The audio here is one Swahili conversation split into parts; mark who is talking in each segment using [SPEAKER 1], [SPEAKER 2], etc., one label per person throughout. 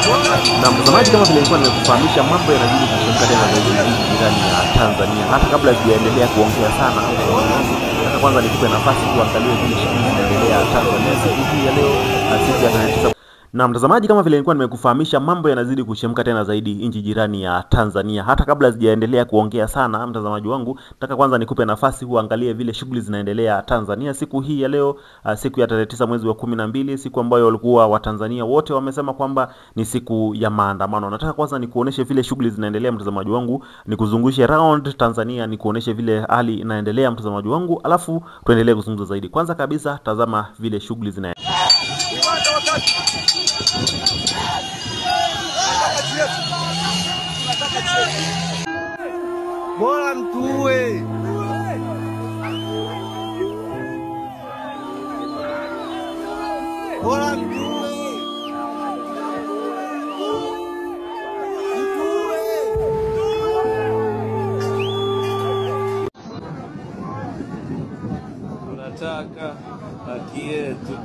[SPEAKER 1] Na mtazamaji, kama vile nilikuwa nimekufahamisha, mambo yanazidi kuchemka tena zaidi nchi jirani ya Tanzania. Hata kabla sijaendelea kuongea sana, nataka kwanza nikupe nafasi kuangalia vile shughuli zinaendelea Tanzania siku hii ya leo, siku ya tarehe 9. Na mtazamaji, kama vile nilikuwa nimekufahamisha, mambo yanazidi kuchemka tena zaidi nchi jirani ya Tanzania. Hata kabla sijaendelea kuongea sana, mtazamaji wangu, nataka kwanza nikupe nafasi uangalie vile shughuli zinaendelea Tanzania siku hii ya leo, siku ya tarehe 9 mwezi wa 12, siku ambayo walikuwa Watanzania wote wamesema kwamba ni siku ya maandamano. Nataka kwanza nikuoneshe vile shughuli zinaendelea, mtazamaji wangu, nikuzungushe round Tanzania, nikuoneshe vile hali inaendelea, mtazamaji wangu, alafu tuendelee kuzungumza zaidi. Kwanza kabisa, tazama vile shughuli zinaendelea.
[SPEAKER 2] Bora mtuue. Bora mtuue.
[SPEAKER 3] Tunataka haki yetu.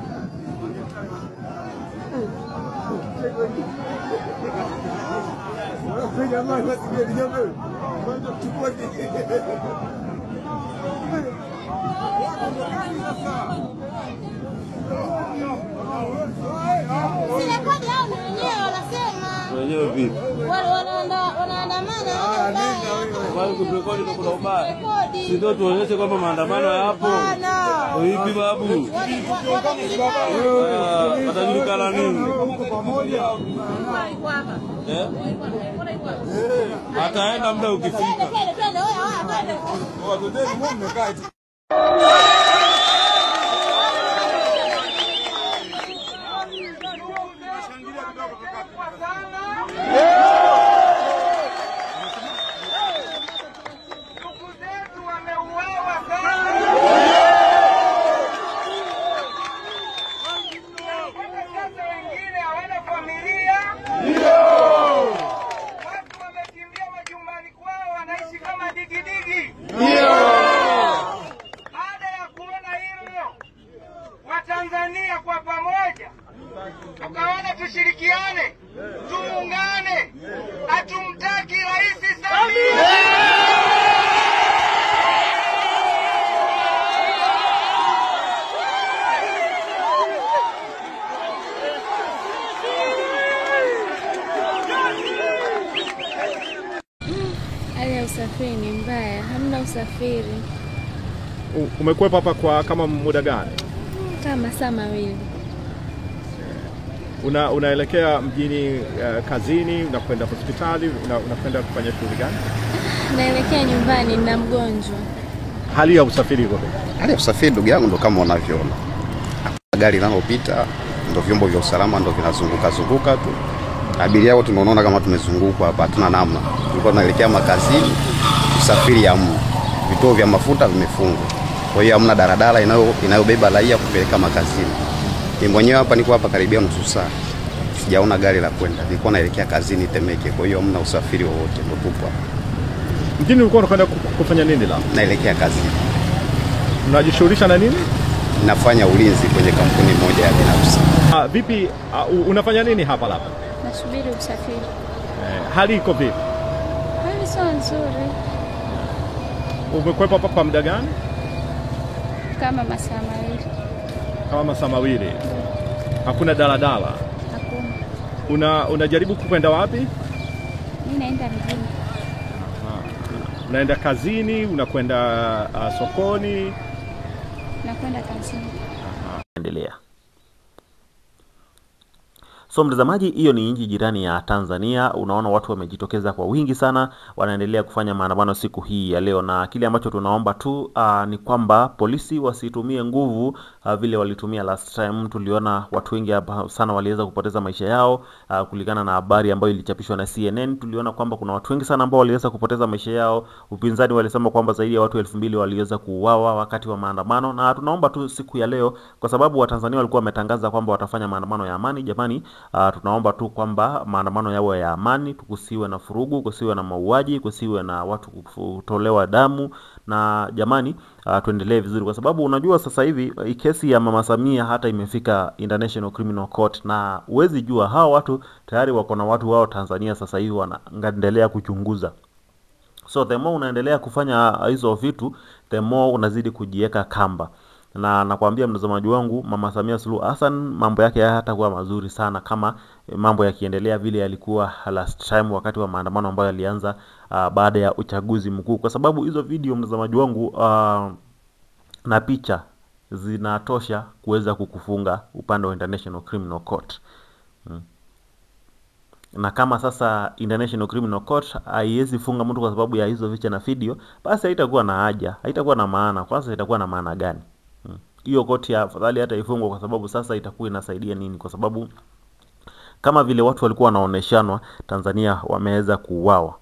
[SPEAKER 3] Wenyewe vipi?
[SPEAKER 4] Wanaandamana.
[SPEAKER 3] Wale kurekodi ndio kuna ubaya. Si ndio tuonyeshe kwamba maandamano yapo. Vipi babu? Watajulikana nini? Eh? Ataenda muda ukifika.
[SPEAKER 2] Tanzania kwa pamoja tukaona tushirikiane, tuungane. Hatumtaki Rais Samia.
[SPEAKER 4] Hali ya usafiri ni mbaya, hamna usafiri.
[SPEAKER 5] Umekuwepo hapa kwa kama muda gani?
[SPEAKER 4] Kama masaa mawili.
[SPEAKER 5] Unaelekea mjini kazini, unakwenda hospitali, unakwenda kufanya shughuli gani?
[SPEAKER 4] Naelekea nyumbani na mgonjwa.
[SPEAKER 5] Hali ya usafiri iko vipi?
[SPEAKER 6] Hali ya usafiri ndugu yangu ndo kama unavyoona. Gari linalopita ndo vyombo vya usalama ndo vinazunguka zunguka tu. Abiria wote tunaona kama tumezungukwa hapa, hatuna namna. Tulikuwa tunaelekea makazini, usafiri hamna. Vituo vya mafuta vimefungwa. Kwa hiyo hamna daladala inayobeba raia kupeleka makazini. Mimi mwenyewe hapa niko hapa karibia nusu saa. Sijaona gari la kwenda. Nilikuwa naelekea kazini Temeke. Kwa hiyo hamna usafiri wowote, ndio tupo hapa.
[SPEAKER 5] Mjini ulikuwa unakwenda kufanya nini la?
[SPEAKER 6] Naelekea kazini.
[SPEAKER 5] Unajishughulisha na nini?
[SPEAKER 6] Nafanya ulinzi kwenye kampuni moja ya binafsi.
[SPEAKER 5] Vipi unafanya nini hapa labda?
[SPEAKER 4] Nasubiri usafiri.
[SPEAKER 5] Hali iko vipi?
[SPEAKER 4] Hali sio nzuri.
[SPEAKER 5] Umekwepa hapa kwa muda gani?
[SPEAKER 4] Kama masaa mawili.
[SPEAKER 5] Kama masaa mawili. Hakuna daladala?
[SPEAKER 4] Hakuna.
[SPEAKER 5] Unajaribu kwenda wapi?
[SPEAKER 4] Mimi naenda mjini.
[SPEAKER 5] Unaenda kazini, unakwenda sokoni?
[SPEAKER 4] Nakwenda kazini.
[SPEAKER 1] Endelea. So mtazamaji, hiyo ni nchi jirani ya Tanzania. Unaona watu wamejitokeza kwa wingi sana, wanaendelea kufanya maandamano siku hii ya leo. Na kile ambacho tunaomba tu ni kwamba polisi wasitumie nguvu vile walitumia last time. Tuliona watu wengi sana waliweza kupoteza maisha yao kulingana na habari ambayo ilichapishwa na CNN. Tuliona kwamba kuna watu wengi sana ambao waliweza kupoteza maisha yao. Upinzani walisema kwamba zaidi ya watu 2000 waliweza kuuawa wakati wa maandamano. Na tunaomba tu siku ya leo, kwa sababu Watanzania walikuwa wametangaza kwamba watafanya maandamano ya amani, jamani, Tunaomba tu kwamba maandamano yawe ya amani, kusiwe na furugu, kusiwe na mauaji, kusiwe na watu kutolewa damu. Na jamani, tuendelee vizuri, kwa sababu unajua sasa hivi kesi ya Mama Samia hata imefika International Criminal Court, na huwezi jua hawa watu tayari wako na watu wao Tanzania sasa hivi wanaendelea kuchunguza. So the more unaendelea kufanya hizo vitu, the more unazidi kujieka kamba. Na nakwambia mtazamaji wangu, Mama Samia Suluhu Hassan mambo yake hayatakuwa mazuri sana kama mambo yakiendelea vile yalikuwa last time wakati wa maandamano ambayo yalianza baada ya uchaguzi mkuu, kwa sababu hizo video mtazamaji wangu na picha zinatosha kuweza kukufunga upande wa International Criminal Court. Na kama sasa International Criminal Court haiwezi funga mtu kwa sababu ya hizo picha na video, basi haitakuwa na haja, haitakuwa na maana. Kwanza itakuwa na maana gani? Hiyo koti afadhali hata ifungwe, kwa sababu sasa itakuwa inasaidia nini? Kwa sababu kama vile watu walikuwa wanaoneshanwa Tanzania wameweza kuuawa,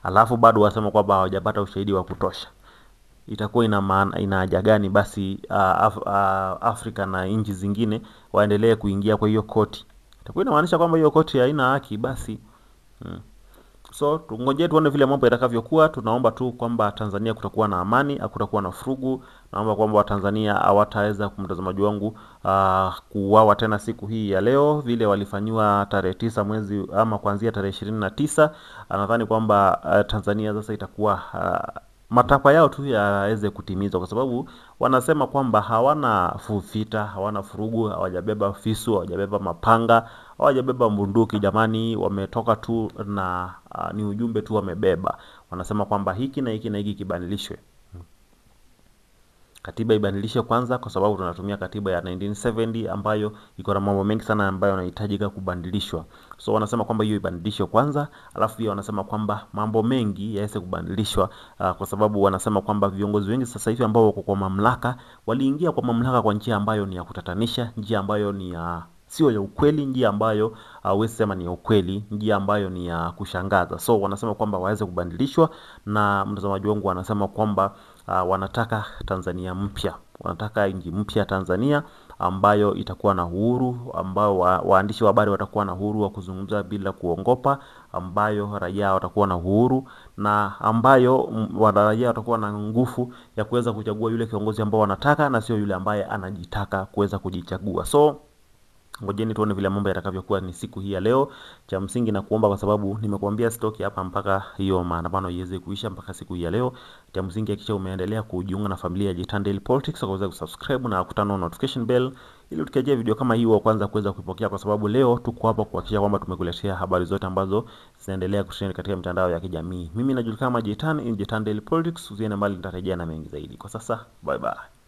[SPEAKER 1] alafu bado wasema kwamba hawajapata ushahidi wa kutosha, itakuwa ina maana, ina haja gani basi Afrika na nchi zingine waendelee kuingia kwa hiyo koti? Itakuwa inamaanisha kwamba hiyo koti haina haki basi. So tungojee tuone vile mambo yatakavyokuwa. Tunaomba tu kwamba Tanzania kutakuwa na amani, hakutakuwa na furugu. Naomba kwamba Watanzania hawataweza, mtazamaji wangu, kuuawa tena siku hii ya leo vile walifanywa tarehe 9 mwezi ama kuanzia tarehe 29. Nadhani kwamba Tanzania sasa itakuwa matakwa yao tu yaweze kutimizwa, kwa sababu wanasema kwamba hawana vita, hawana furugu, hawajabeba fisu, hawajabeba mapanga, hawajabeba bunduki. Jamani, wametoka tu na ni ujumbe tu wamebeba. Wanasema kwamba hiki na hiki na hiki kibadilishwe. Katiba ibadilishwe kwanza, kwa sababu tunatumia katiba ya 1970 ambayo iko na mambo mengi sana ambayo yanahitajika kubadilishwa. So wanasema kwamba hiyo ibadilishwe kwanza, alafu pia wanasema kwamba mambo mengi yaweze kubadilishwa, kwa sababu wanasema kwamba viongozi wengi sasa hivi ambao wako kwa mamlaka waliingia kwa mamlaka kwa njia ambayo ni ya kutatanisha, njia ambayo ni ya sio ya ukweli, njia ambayo huwezi sema ni ya ukweli, njia ambayo ni ya kushangaza. So wanasema kwamba waweze kubadilishwa, na mtazamaji wangu wanasema kwamba wanataka Tanzania mpya, wanataka nchi mpya Tanzania ambayo itakuwa na uhuru, ambao waandishi wa habari watakuwa na uhuru wa kuzungumza bila kuongopa, ambayo raia watakuwa na uhuru, na ambayo raia watakuwa na nguvu ya kuweza kuchagua yule kiongozi ambao wanataka na sio yule ambaye anajitaka kuweza kujichagua. So ngojeni tuone vile mambo yatakavyokuwa ni siku hii ya leo. Cha msingi na kuomba, kwa sababu nimekuambia sitoki hapa mpaka hiyo maandamano iweze kuisha, mpaka siku hii ya leo. Cha msingi hakikisha umeendelea kujiunga na familia ya Jitan Daily Politics kwa kuweza kusubscribe na kutana na notification bell ili tukijia video kama hii wa kwanza kuweza kuipokea, kwa sababu leo tuko hapa kuhakikisha kwamba tumekuletea habari zote ambazo zinaendelea kutrend katika mitandao ya kijamii. Mimi najulikana kama Jitan in Jitan Daily Politics. Usiende mbali, nitarejea na mengi zaidi. Kwa sasa, bye bye.